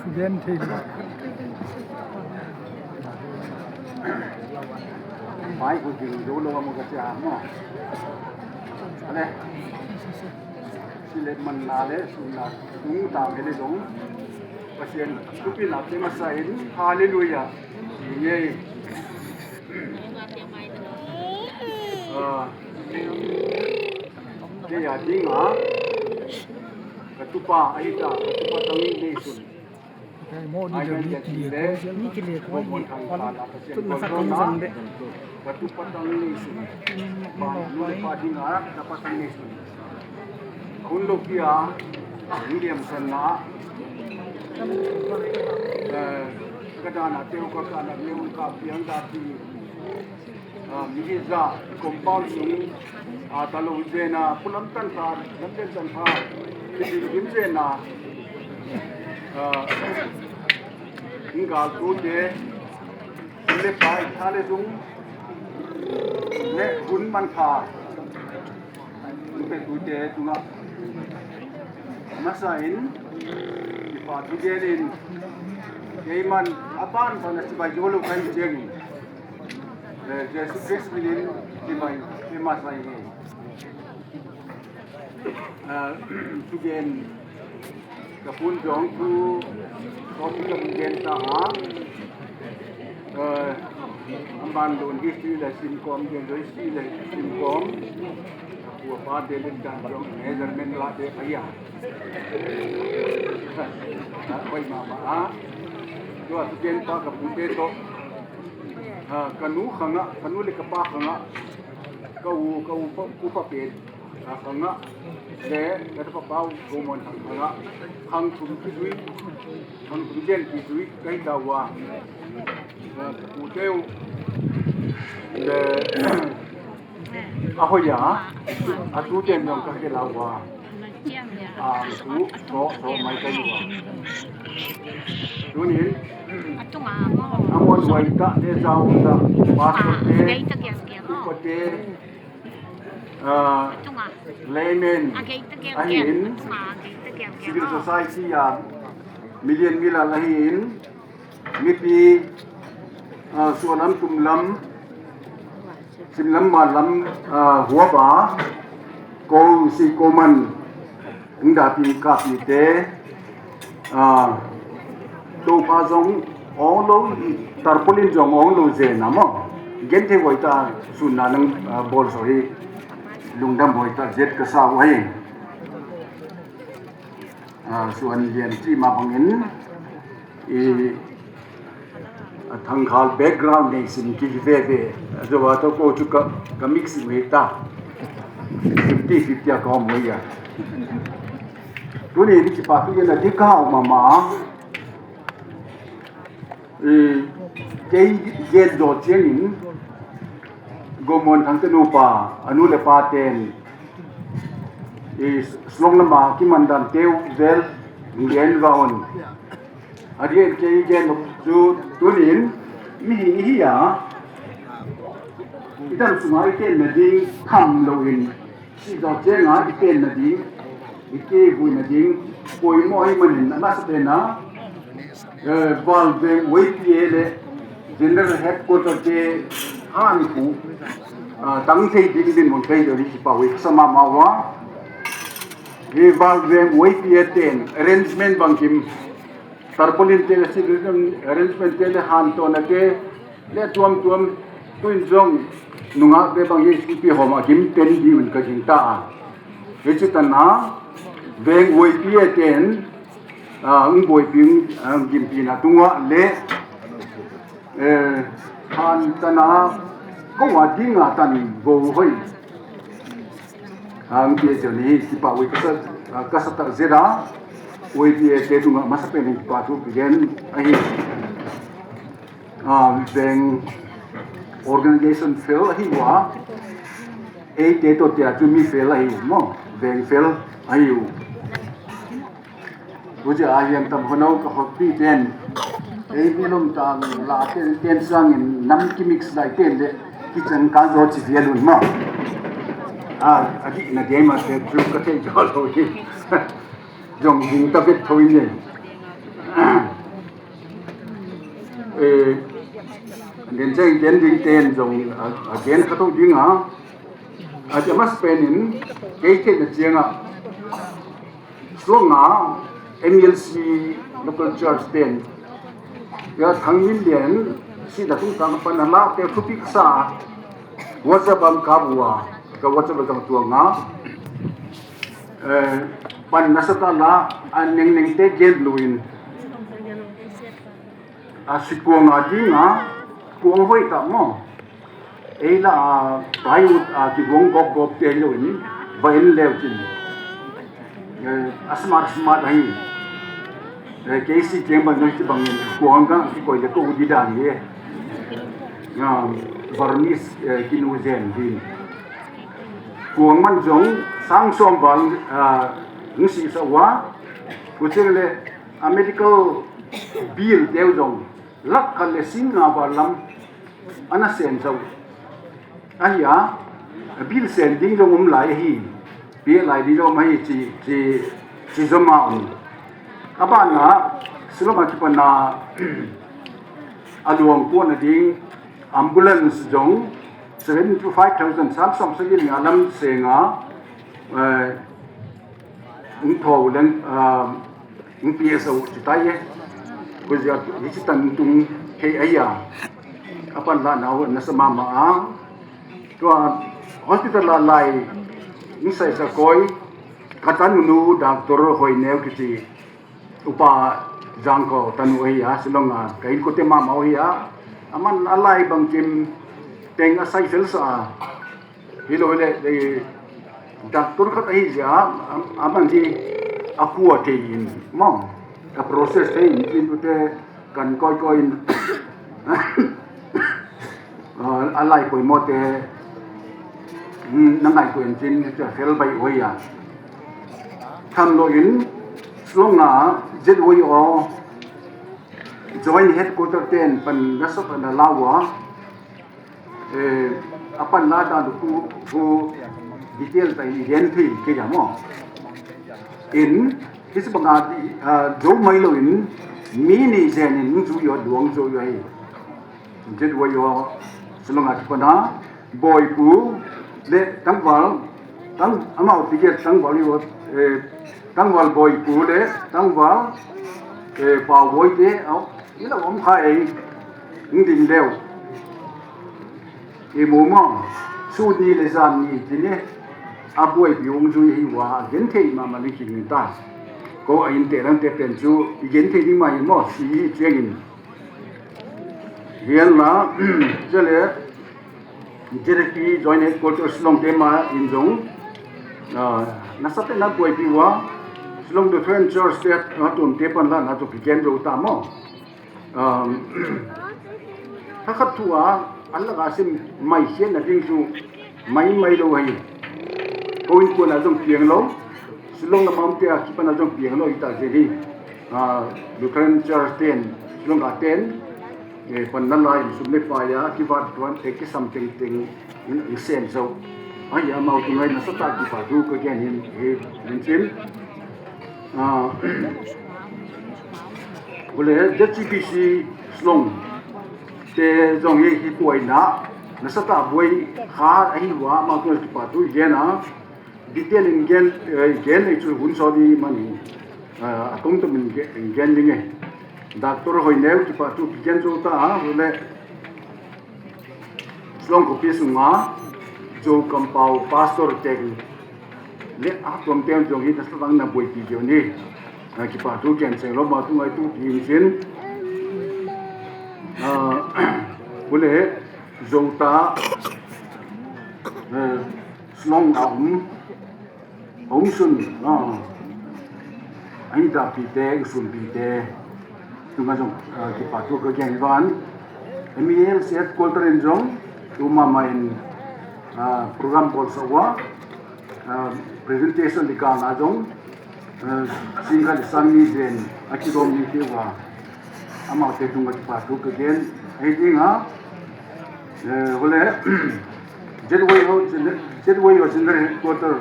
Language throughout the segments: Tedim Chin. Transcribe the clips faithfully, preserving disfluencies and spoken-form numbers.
Thugen thei lo. Mai ko ding do lo mo ka cha mo. Ale. Silet man na le sun na tung ta me le dong. Pasian tupi na te masa in. Hallelujah. Ye. Ah. Te ya ding a. Ka tupa ahi ta, ka tupa tang nei sun. Ka tupa tang nei sun. Hun lo kia, ni liam san na. Eh, ka dana teu ka ka na leu ka piang da ti. Ah, mi hi za compound sung, ah, ta lo zena, pulam tan pha, lam ten tan pha, lim lim zena, ah, ngal tu te, le pai tha le sung, le hun man pha, pe tu te tu nga. Masa in, i pa tu te in, kei man, apan pa na si bai yo lo kai jeng. Eh, Jesu Khrist minin, ti mai, ti mai mai nge. Ah, tu gen, ka pun jong tu, ko tu ka gen ta ha. Eh, amban don history la sim kom, gen history la sim kom. Ka pua pa de len dan jong measurement la de aya. Ah, koi mama ah. Tua tu gen pa ka pun te to. Ah, ka nu khangah, ka nu le ka pa khangah, ka u, ka u pa, u pa pen, ah, khangah, le ka tapa pau, Go Muan Thang khangah, khang thum kizui, khang thum zen kizui, ka hi ta ua. Ah, ka pu teu, le, a hoih a, a tu ten dong ka hi la ua. A tu, to, to mai ka hi ua. Tunin, a mon wai ta, le zau ta, pastor te, upa te, ah, laymen, ahin, civil society a, million mila ahin, mipi, ah, sualam tumlam, simlam malam, ah, huapa, ko si ko man, ing dapi kapi te, ah, Topa zong ong lo, tarpolin zong ong lo zena mo. Gen thei huai ta sunna nang, ah, bol so hi lungdam huai ta zet ka sa huai. Ah, suan lian ci ma bangin, i, a thangkhal background nei sin ki veve. Zo wa to ko chu ka, ka mix hi ta. Fifty fifty a ka om ya. Tuni di ci pa tu ya na di ka ma ma. Eh, kei gen zo ciangin, Go Muan Thang te nupa, a nu le pa ten, eh, Shillong lama kimandan teu vel, ngen va on. A gen kei gen zu tunin, mi hi ni hi a, i dam sunga i ten na ding tham lo in, si zo cianga i ten na ding, i kivui na ding, poimo hi manin, a masa tena, eh, Valveng Y P A le General Headquarter te han ku, ah, tang thei ding din mun thei do di ki pau i sama ma wa. Hi Valveng Y P A ten arrangement bangkim, tarpolin te le civil arrangement te le han to na te le tuam tuam tuin zong nunga te bang hi sipi hom a kim ten di un ka jing ta a. Hi ci tan a veng Y P A ten, ah, ung boipi, ah, gimpi na tunga le, eh, han tan a, ko wa ding a tan go hoi. Ah, ung pia zio ni, kipa ui kasa, ah, kasa ta zia da, ui pia te tunga masa pe ni kipa tu pi gen, ahi. Ah, veng organization fail ahi wa, ei te to te a tu mi fail ahi, mo, veng fail ahi u. Uja a hian tam honau ka hot pi ten. Ei mi lom tang la ten, ten sangin nam ki mix lai ten de. Ki chan kan zo chi zia lun ma. A, a di na de ma te chu ka te jo lo hi. Jong ding ta vet thoi ne. Eh, den ciang den ding ten zong a, a gen khat ho ding a, a, a mas pen in kei theihna ciang a, Shillong a M L C local church ten, ya Thang Min Lian sihna tungtang pan a late thupi ka sa, WhatsApp bang ka bua, ka WhatsApp bang tuang a, eh, pan na sa ta la, a neng neng te gen luin. A si kuang a ding a, kuang hoih ta maw. Ei la a, pai ut a, ki guang gop gop te lo in, va in leu cin. Eh, a smart smart ahi. Eh, kei si kiang bang nang ci bang in, kuang ka ki koi le ko u di dan ye. Ya, Burmese, eh, ki nu zen din. Kuang man zong, sang som bang, ah, nung si sa wa, ku cing le, a medical bill deuh zong, lak khat le sing nga val lam, a na sen zo. Ahi a, bill sen ding zong um lai ahi, bill lai ding zong um ahi ci, ci, ci zom a um. A ban a, Shillong a kipan a, a luang kuan a ding, ambulance zong, seven to five thousand, sam som sagin nga lam seng a, eh, Ung thaw leng, ah, ung pi a so ci tai e. Ko zia hi ci tan tung kei a ya. A pan la nau na sa mama a. Tua hospital la lai ung sai sa koi. Ka tanu nu doctor hoi neu ki ci. Upa Zangko tanu hi a, Shillong a. Ka in ko te mama hi a. A man a lai bang kim teng a sai fel sa a. Hi lo le, eh, doctor khat ahi zia, a, a man hi a kua thei in, maw? A process thei in, cin tute kan koi koi in, a, a lai koi mo te, hmm, na ngai koi in cin, cia fel bai oi a. Tham lo in, Shillong a, Z Y O, Joint Headquarter ten, pan na sa pan na la wa, Eh, a pan la ta tu ku, ku detail ta i gen thei ke ya mo. In, hi si banga di, ah, zo mai lo in, mi ni zen in, zu yo duang zo yo hi. Jet wa yo, Shillong a ki pana, boy ku, le, tangval, tang, amau ticket, tangval yo, eh, tangval boy ku le, tangval, eh, pa boy te, au, ila om kha ei, ng ding leo. I mu maw, su ni le zan ni ti ne, a buaipi ung zui hi wa, a gen thei mahmah ni ki ni ta. Ko a in te lang te pen cu, i gen thei ding mah hi maw, si hi ciangin. Hian la, zia le, J H P Joint Headquarters Shillong te mah in zong, ah, na sa te na buaipi wa, Shillong Lutheran Church te, ah, tun te pan la na tu ki gen zo ta maw. Um, thakhat thu a, an lak a sim mai sian na ding cu mai mai lo hi. Ko in kuan a zong piang lo, Shillong lam a om te a kipan a zong piang lo hi ta zel hi. Ah, Lutheran Church ten, Shillong a ten, eh, pan na lai in sum le pai a, kivat tuan te kisam teng teng, in, in sen zo. Ai, amau tu ngai na sa ta kipa tu ka gen hin, he, min chin. Ah, ule, Z C B C Shillong te zong hi hi kuai na, na sa ta buai kha ahi wa, amau tu kipa tu gen a, detail in gen, eh, gen ei cu hun so di man hi. Ah, a tung tum in gen, in gen ding e. Doctor hoi neu kipa tu ki gen zo ta a, ule, Shillong khuapi sunga Zo Kampau Pastor teng le a tuam teng zong hi na sa tang na buaipi zeu ni. Na kipa tu gen seng lo ma tu ngai tu ki in chin. Ah, ule Zo ta, eh, Shillong a um. Hong sun, ah, a hita pite, hong sun pite, tunga zong, ah, kipa tu ka gen van. M E L C headquarter in zong, tu mama in, ah, program bol sa wa, ah, presentation di ka nga zong, ah, singka di sang ni zen, a ki dom ni te wa. Amau te tung a kipa tu ka gen. Hei ding a, eh, hule, Z Y O, Z Y O General Headquarter,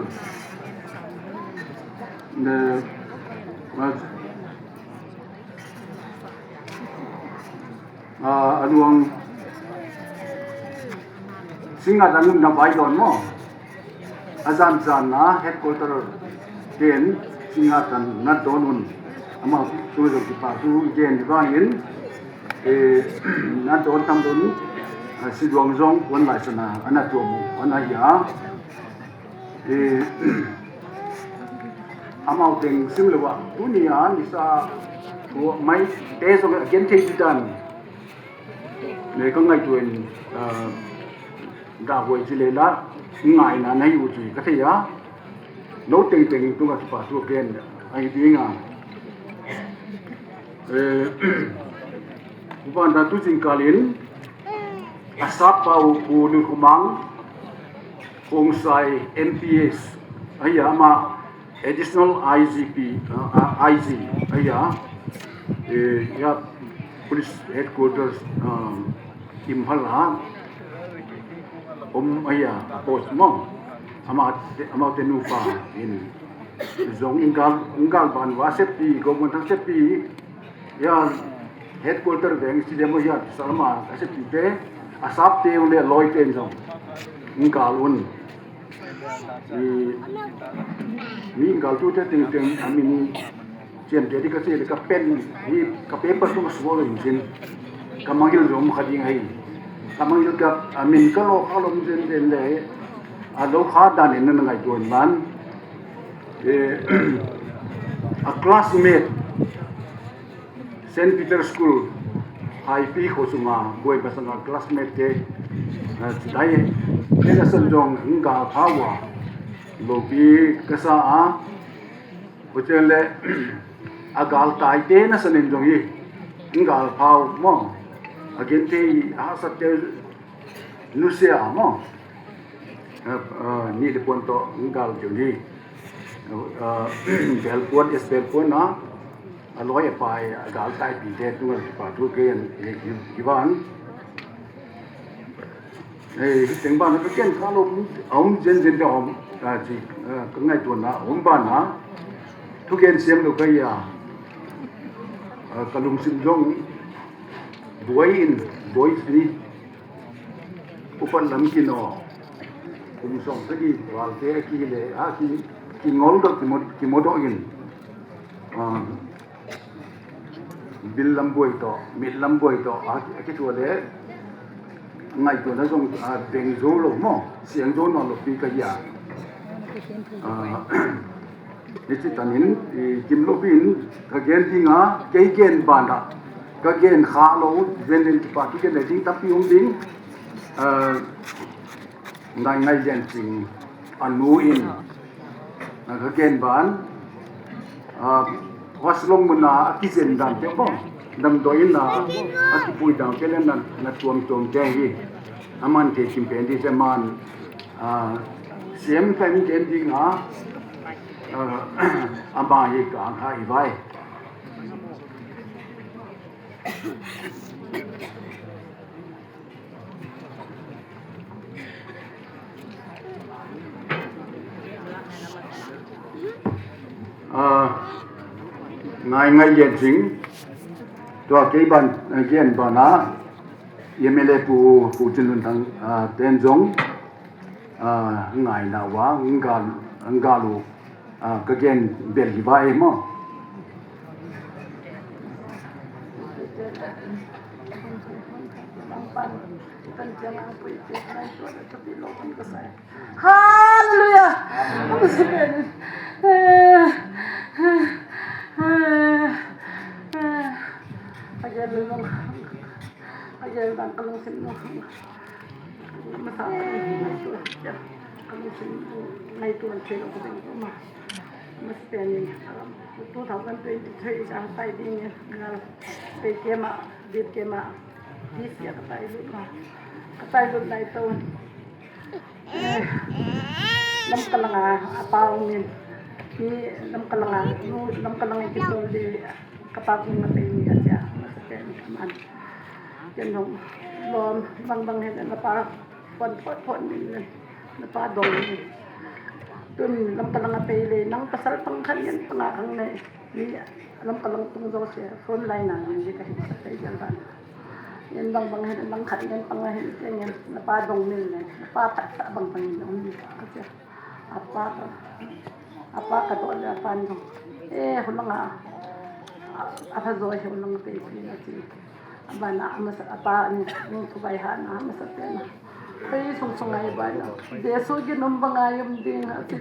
eh, ma, A luang Singngat a nunna vai dawn maw? A zanzanna headquarter ten Singngat a nat dawn un. Amau tu zong kipa thu gen vangin, eh, nat dawn tam dawn, eh, siduang zong kuan laisana a na tuam uh a na hi a. Eh, amau teng sim lo ah tuni a nisa tuah mai te zong a gen thei ti dan le ka ngaihtuah in, ah, dahhuai ci le la ngaina na hi uh ci ka thei a. No tengteng tungah kipa thu a gen ahi ding a. Eh, Upa Nda tu zingkal in a sap pa uh Pu Lun Khumang Khongsai M P S ahi a, ama Additional I G P, uh, uh, I G ahi a, eh, ya, Police Headquarters, um, Imphal a om ahi a, a post maw. Ama, amaute nupa in zong Ingal, Ingal ban va sepi, government thang sepi, ya, headquarter veng si demo ya, salama a sepi te, a sap te un le a loi te in zong Ingal un. I, mi Ingal tute tengteng a min ciamteh ding ka ci le ka pen hi, ka paper tung a suak in cin. Ka mangil zong kha ding ahi. Ka mangil ka, a min ka lo kha lo in cin, cin le a lo kha dan in na ngaihtuah in man. Eh, a classmate Saint Peter School, Haipi khua sunga buai masanga classmate te, ah, ci dai, te na san zong Ingal pha uh a, lopi ka sa a, ua ciang le, a galtai te na san in zong hi, Ingal pha uh maw, a gen te i a haksat te, nusia maw? Ah, ah, nih le puan tawh Ingal keu ni. Ah, belpuan, es belpuan a, a lawi a pai, a galtai pi te tungah kipa thu gen hi, hi, hi van. Eh, hi teng ban ka ken ka lo a om zen zen te om, ah, ci, ah, ka ngaihtuahna om ban a, thugen siam lo ka hi a, ah, ka lungsim zong buai in, buai ni. Upat lam kin aw, kum sawm sagih valte a kile a ki, kingol dawh, kimo, kimo dawh in, ah, bil lam buai tawh, mit lam buai tawh a, a kithua le ngaihtuahna zong, ah, beng zo lo maw, siang zo nawn lo pi ka hi a. Ah, Hi ci tanin, i, kim lo in ka gen ding a, kei gen banah ka gen kha lo, zen zen kipa thu gen le ding tampi om ding. Eh, Ngai Ngai Lian Cing a nu in, eh, ka gen ban, ah, Huas Long mun a a kizen dan te bang, damdawi in a, a kipui dan te le na, na tuamtuam te hi. A man te kim pen di te man, ah, siam ka in gen ding a, ah, a bang hi ka ang kha hi vai. Ah, Ngai Ngai Lian Cing, tua kei ban, eh, gen ban a, M L A Pu, Pu Cin Lun Thang, ah, ten zong, ah, ngaina uh a, Ingal, Ingal uh, ah, ka gen bel hi vai maw? Hallelujah. Again, Again, dan ka lungsim no. Masa ka lungsim no. Ka lungsim no. Ngai tuan thei lo ka ding ko ma. Mas pen ni. Two thousand twenty-three ka tai ding ni. Ngal. Pe ke ma, dit ke ma. This year ka tai lut ma. Ka tai lut nai to. Eh, Lamkalanga a pa om in, hi Lamkalanga, nu Lamkalanga i kitol di ka pa kung na pei ni a cia, na sa pen man. Ken hong lom bangbang hen na pa pon pon pon ni na pa dong ni. Tun Lamkalanga pei le nang pasal pang khan yan panga kang ne. Ni Lamkalang tung zo sia, front line na ni ka hin sa pei jal ban. Yen bangbang hen, bang khat yen bang hen, yen yen, na pa dong mil nen, na pa phat sa bangbang in om ni ka cia. A pa ka, a pa ka dawh le a pa dong. Eh, hulang a, a pha zaw hi hulang te pi na ci. A ba na, a masa, a pa ni, ni tu bai ha na, a masa te na. Hei sung sung ai ba na. Jesu gin om bang ai om ding a ci.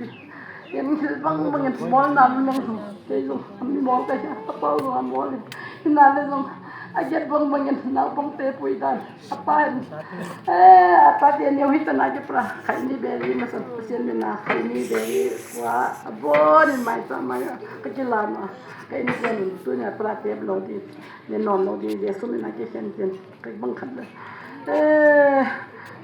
Yen hil bangbangin mawl na mi nang zong, kei zong a mi mawl ka hia, a pau zong a mawl in. Hina le zong a giat bangbangin naupangte pui dan a pa in. Eh, a tate neu hi ta na kipra, khaini beri masa Pasian min a khaini beri kua a bawnin mai sa mai a ka kilan a. Khaini beri tuni a pra tep lo ding, ne nawn lo ding, Jesu min a kikhen khen. Kei bang khat le. Eh,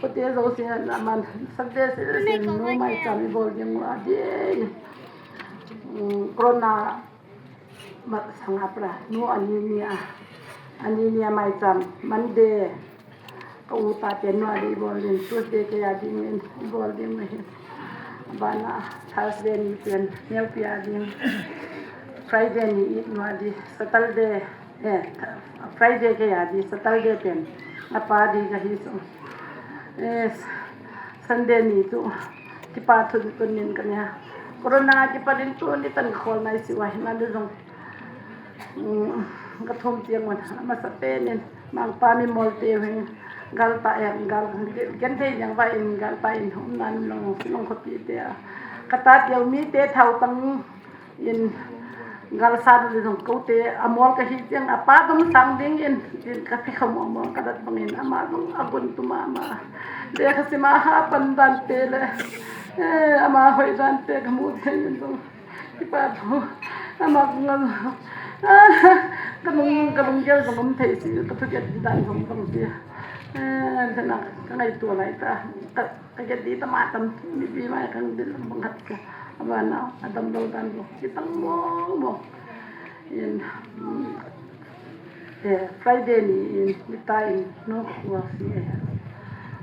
kote zo si na man, sakte si, si nu mai cam i bawl ding uh a ding. Mm, corona ma sanga pra, nu a ni ni a. A ni ni a mai cam, Monday. Ka u ta pen nu a ding i bawl ding, Tuesday kei a ding in i bawl ding uh hi. Bana, Thursday ni pen, neu pi a ding. Friday ni i nu a ding, Saturday. Eh, Friday kei a ding, Saturday pen a pa ding ka hi sung. Eh, Sunday ni tu kipa thun tun nin ka nia. Corona kipa din tu ni tan ka khawl nai si wa hi na lu zong. Mm, ka thum tiang wan a masa pen in mangpa mi mawl te hing gal ta em gal gen thei yang va in gal ta in hum nan long long khopi te a. Ka ta tiang mi te thau tang in gal sa du zong ko te a mawl ka hi tiang a pa dong sang ding in, in ka phi kha mawl mawl ka dat bang in ama dong a gun tu ma ma. De ka si ma ha pan dan te le. Eh, ama hoi dan te ka mu te in dong. Kipa thu. Ama ku ngal. Ka nung ka nung gel zong om thei si ka thu gel dan zong dong si. Eh, ka na ka ngai tua lai ta. Ka Ka gedi ta ma tam mi bi mai kang dil bang khat ka. Abana adam lo dan lo. Kitang mong mong. In, mm, eh, Friday ni in, ni ta in, no khua si eh.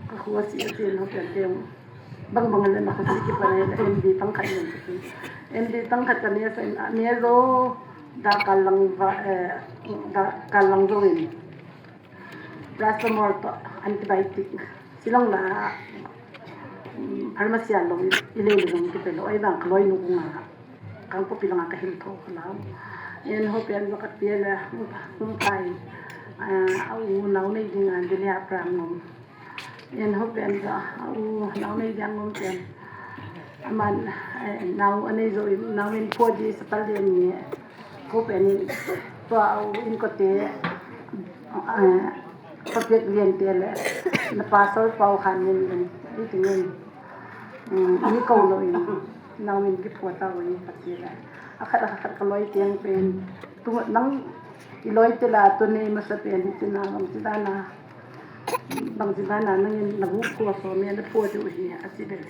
Ka khua si eh, tin ho pian te. Bang bang le na khua si ki pa ne, M D tang khat in. M D tang khat ka ne sa in, ne zo da ka lang va, eh, da ka lang zo in. Paracetamol tawh antibiotic. Silong la, um, pharmacy a lo i lei lei zong kipe lo. Ai bang ka loi nu kung a kang ko pilang a ka him tho ka lau. En ho pian ba ka pia le hung pai. A u nau nei ding an dili a prang ngom. En ho pian ba a u nau nei ding ngom pian. Aman, eh, nau a nei zo in, nau in pua di sa tal di ni. Ko pen in tua au in ko te, eh, ko pek lian te le na pa sol pau khan min in i ting in, mm, ni ko lo in nau min ki pua ta u in ka ti le a khat a khat ka loi tiang pen tu nang i loi te la tu nei masa pen hi ti na bang ti da na. Bangci bana nangin na buk khua khua mi na phua tu hi a ci bel.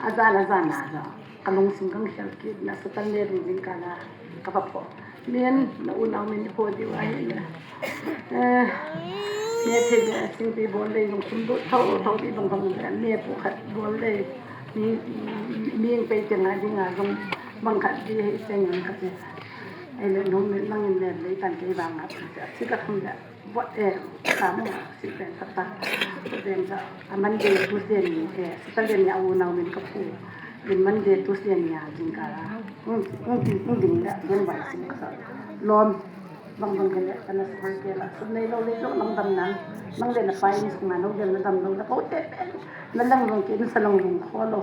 A zan a zan a za. Ka lungsim kang khel kit na Satan le lungsim ka la ka pa pho. Min na u nau min phua tu a hi na. Eh, ne thei le sing pi bol le lungsim du thau thau di bang bang le ne pu khat bol le. Mi mi pe te ngai di ngai bang bang khat di he te ngai ka te. Ai le nung min nangin le le tan ke bang a ci ka khum le. Buat, eh, ka mu si pen khat ta. Pen za, a Monday, Tuesday ni, eh, Saturday ni a u nau min ka phu. In Monday, Tuesday ni a zing ka la. Ung, ung, ung, ung ding le, ung bai sing ka sa. Lom, bang bang ke le, ka na sa ke la. Sum nei lo le lo lang dam nan. Nang le na pai in sung a no gel na dam lo la. Ko te pen, na lang long ke, na sa long long kho lo.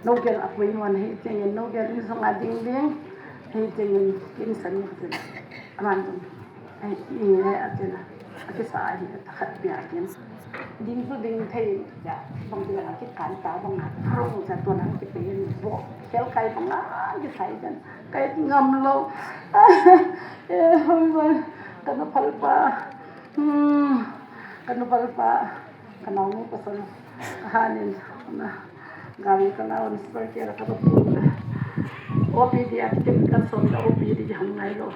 No gel a pui mon hei, teng in no gel in sung a ding ding. Hei, teng in, in sa ni ka te la. Aman dong. Ai, i nge a cina. A kisa a hi a khat pia kin. Ding tu ding thei ja. Bang ti la ki kan ta bang a. Rong sa tua nang ki pe ni bo. Kel kai bang a ki sai jan. Kai ngam lo. Eh, hoi hoi. Ka na phal pa. Hmm. Ka na phal pa. Ka nau nu pasal. Ka hanin. Na. Gari ka lau ni spare care ka ba pu. O P D a kitim kan som da O P D hong ngai lo.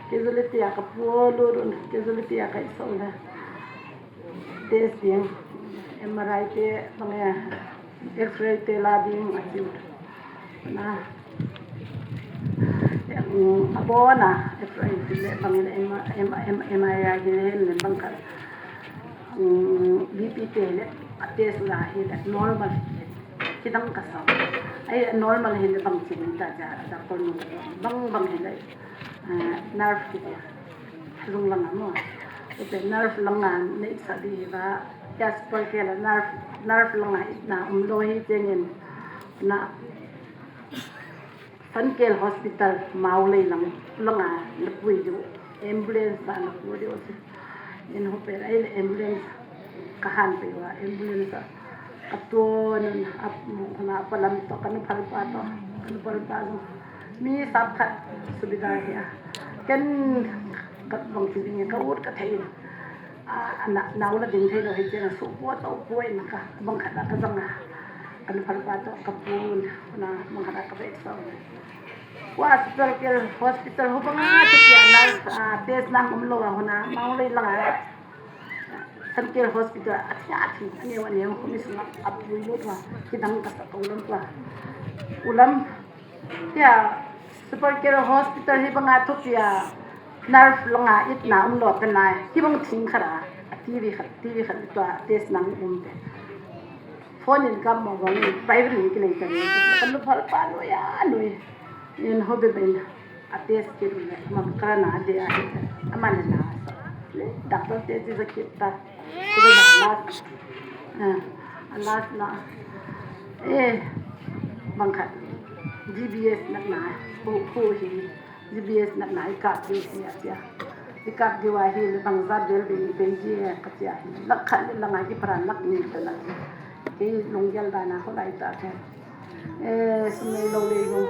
Casualty a ka pu lo run, casualty a ka iso la. Test ding, M R I te, bang e, X-ray te la ding a tiu. Na. A bona, X-ray te le, bang e, M R I te le, bang ka. Mm, B P te le a test la hi le normal hi le, kidang ka sa. Ai normal hi le bang ci ding ta ja, doctor nu bang bang hi le, ah, nerve hi le. Zung lang a mo. Ute nerve lang a nei sa di hi ba. Ya spoi ke la nerve, nerve lang a itna um lo hi tengin na Sankel Hospital Mawlei lang, lang a na pui diu, ambulance ba na pui diu si. In hope ai le ambulance ka han pe wa ambulance a ka tuan a na palam to ka nu phal pa to ka nu phal pa to mi sap khat subida hi a ken ka bang si ding ka ut ka thei. A, a na, nau la ding thei lo hi ciang a suh pua tau pua in ka, bang khat a ka zang a. Ka nu phal pa tawh ka pun, na bang khat a ka bek sa. Wa hospital ke, hospital ho bang a tu pia na, a, test nang um lo a hona, mau lei lang a. Sankel Hospital, a thia thi, a neu a neu, ko mi sung a, a pui lo tua, kidang ka sa ko lam tua. Ulam, Tia, Super Care Hospital hi banga thupi a, nerve langa itna um lo pena, hi bang thing khat a, a T V khat, T V khat tua test nang um te. Phone in kam mo bang in, private in kilei kan ni, kan lu phal pa lu ya lu. In hobe ben, a test kit le, mam kara na de a, a man na. Doctor te ti za kit ta. Kua bang last, ah, a last na, eh, bang khat, G B S nak na, hu, hu hi, G B S nak na i kap diu hi a cia. I kap diu a hi le bang za bel bel i pen ji e ka cia hi. Lak khat le langa ki paran lak ni ka lak hi. Kei lunggel dana ho lai ta khen. Eh, sum nei lo le lo.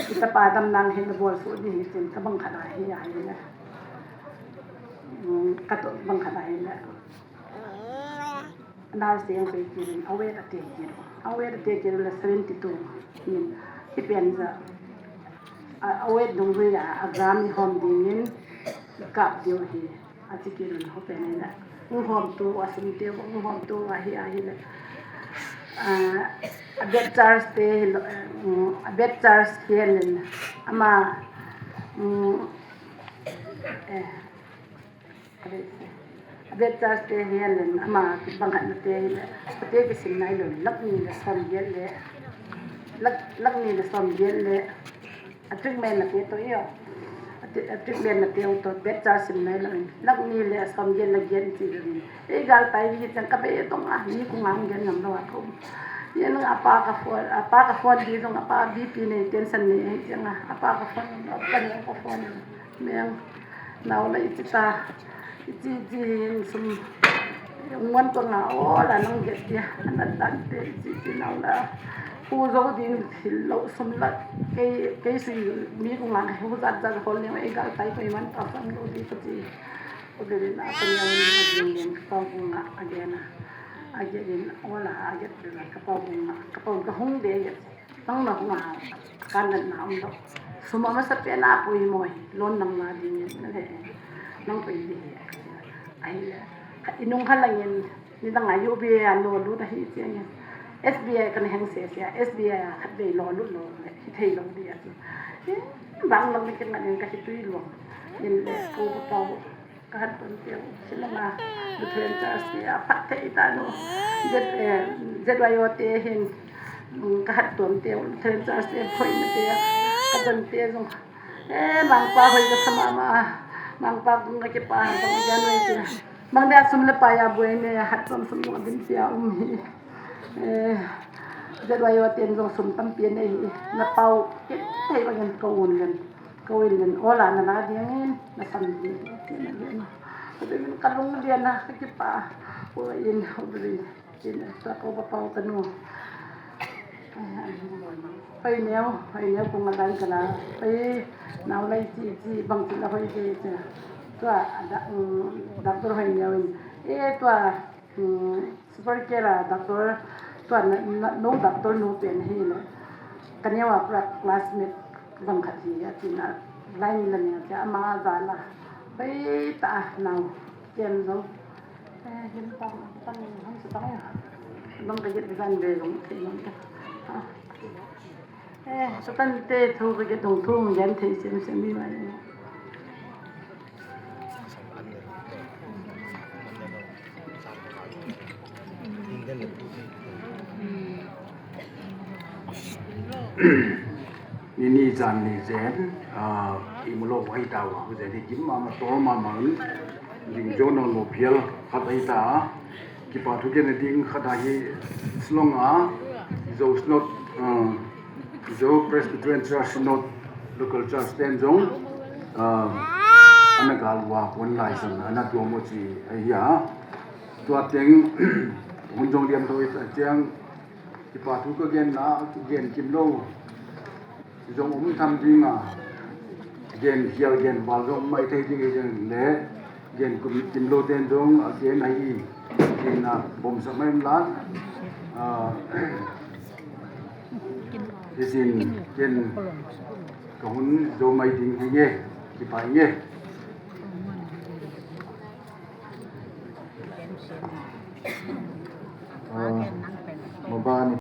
Kita pa dam nang hi le bol su di hi cin ka bang khat a hi a hi le. Mm, ka to bang khat a hi le. Nau siang kei kirin, a weight a te kirin. A weight a te kirin la seventy two. Min, hi pian za. A, a weight dung hui a, a gram i hom dingin, kap diu hi. A ti kirin ho pen la. Ung hom tu, a sum te, ung hom tu, a hi, a hi la. A, a bed charge te hi lo, mm, a bed charge hi len. Ama, mm, eh, A bed charge te hi a len ama bang khat na te hi le, a te kisim nai lo, lak ni le sawm giat le, lak, lak ni le sawm giat le, a treatment na te to i aw. A te, a treatment na te to bed charge sim nai lo in, lak ni le sawm giat le giat ci lo in. Ei gal tai hi ciang ka be tong a, mi kung a hong gen ngam lo a ka um. Yan a pa ka phone, a pa ka phone di zong a pa B P nei tension nei hi ciang a, a pa ka phone, a pa nei ka phone. Meng, nau la i ci ta, i ci, i ci hin sum, muan tua nga aw la nang get dia, a nat dan te, i ci, i ci nau la, hu zo din thil lo sum la, kei, kei sui mi kung la, hu zat zat hol ni, i gal tai ko i man ta sam lo di ko ci. Ko de na ko ni a ni a ni ka pau kung a, a gen a, a gen in, aw la, a get de na ka pau kung a, ka pau ka hung de get. Nang na hong a, kan nat na om lo. Sum a masa pen a poi mawi, loan nang la ding in, na le, nang poi ding hi. Ai, i nung kha langin, ni dang a U B I a lo lut a hi ciangin. S B I kan heng se se, S B I a khat vei lo lut lo, hi thei lo ding a ci. Eh, bang lo ni ken ngan ka hi tui lo. In le, ko ko pau. Ka hat tuam teu, si lama, Lutheran Church te a phat thei ta no. Z, eh, Z Y O te hin, mm, ka hat tuam teu, Lutheran Church te phoina te a, ka don te zong. Eh, Mangpa hoi ka sa mama, Mangpa kung ka kipa, bang a gen wei tina. Bang dia sum le pai a buai ne, hat tuam sum zong a din pia um hi. Eh, Z Y O te zong sum tampi a nei hi, na pau, kit thei bangin ka un len. Ka un len, aw la na la dingin, na sam ding, tina ding. Ka dingin ka lung lian a, ka kipa, ua in, ua in, tina, tua ka upa pau ka nu. Hoi neu, hoi neu kung a lai ka la, hoi nau lai ci, ci, bang ci la hoi ci, ci. Tua, a da, um, doctor hoi neu in, e tua, Hmm, Super Care a doctor, tua na, na, no doctor nu pen hi le. Ka neu a pra classmate bang khat hi a, tina line la nia cia ama za la. Bai ta nau, ken zo. Eh, hin pang, pang, hang sa pang ya. Bang ka get zan be zong, thei nong ta. Ha. Eh, Satan te thu ka ke tong thu hong gen thei sem sem mi mai. Ni ni zan ni zen, ah, i mu lo wai ta wa, hu zen ni kim ma ma tol ma ma un, ding jo no lo phial khat ai ta, kipa thu gen ding khat a hi Shillong a, Zo Synod, ah, Zo Presbyterian Church Synod, local church ten zong, ah, ana gal wa pon lai san, ana tua mo ci ai ya. Tua teng, hun zong liam tho i ciang, kipa thu ka genna, gen kim lo zong om tham ding a, gen khial gen bal zong mai thei ding hi ding le, gen kim, kim lo ten zong a gen ahi, gen a bom sak mai om la, ah, hi sin, gen ka hun zo mai ding hi nge, kipa hi nge. Ah, mabani.